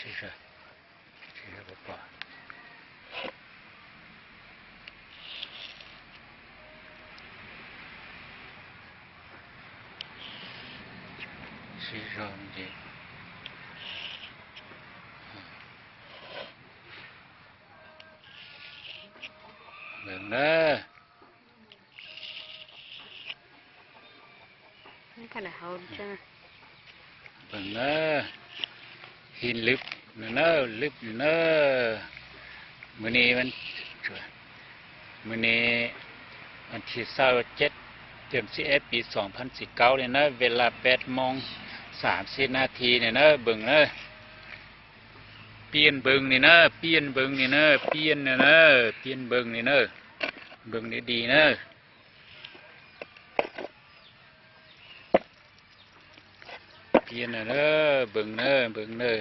Sib zog, sib zog pom, sib zog ces npeeg na, npeeg na, hin lwb no na, lwb no na. Mùa ne, mùa ne, vas thiv xaum ceb, tiam xib eb piv xoom phav txis kaub li na, ve la peb moos xaam xib nab thi li na, npeeg na. Piaj npeeg li na, piaj npeeg li na, piaj na na, piaj npeeg li na, npeeg li di na. Piaj na na, npeeg na, npeeg na.